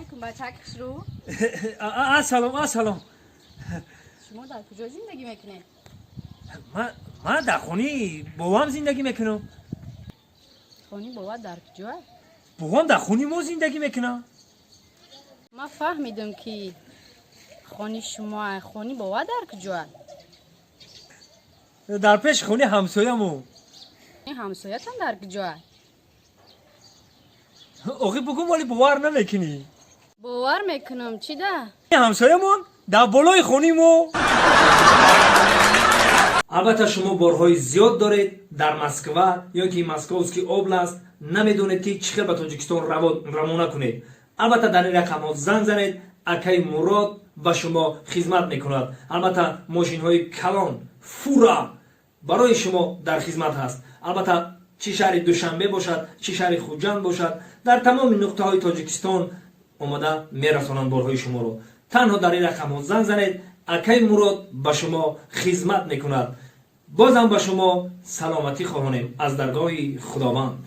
Алейкум, бачак хушрӯ. Ассалом, ассалом. Шумо дар куҷо зиндагӣ мекунед? Ман дар хонаи бобам зиндагӣ мекунам. Хони бобат дар куҷо? Бобам дар хонаи мо зиндагӣ мекунам. Ман фаҳмидам, ки хони шумо, хони бобат дар куҷо? Дар пеши хонаи ҳамсоямон. Ҳамсоятон дар куҷо? Охи, бугум, вале бовар намекунӣ. Бовар мекунам, чӣ да? Ҳамсоямон дар болои хонаи мо. Албатта, шумо борҳои зиёд доред дар Москва ё ки Московский область, намедонед, ки чӣ хел ба Тоҷикистон равона кунед. Албатта, дар ин рақамҳо занг занед, акаи Мурод ба шумо хизмат мекунад. Албатта, мошинҳои калон, фура барои шумо дар хизмат ҳаст. Албатта, чӣ шаҳри Душанбе бошад, чӣ шаҳри Хуҷанд бошад, дар тамоми нуқтаҳои Тоҷикистон омода мерасонанд борҳои шуморо. Танҳо дар ин рақамҳо занг занед, акаи Мурод ба шумо хизмат мекунад. Бозам ба шумо саломатӣ хоҳонем аз даргоҳи Худованд.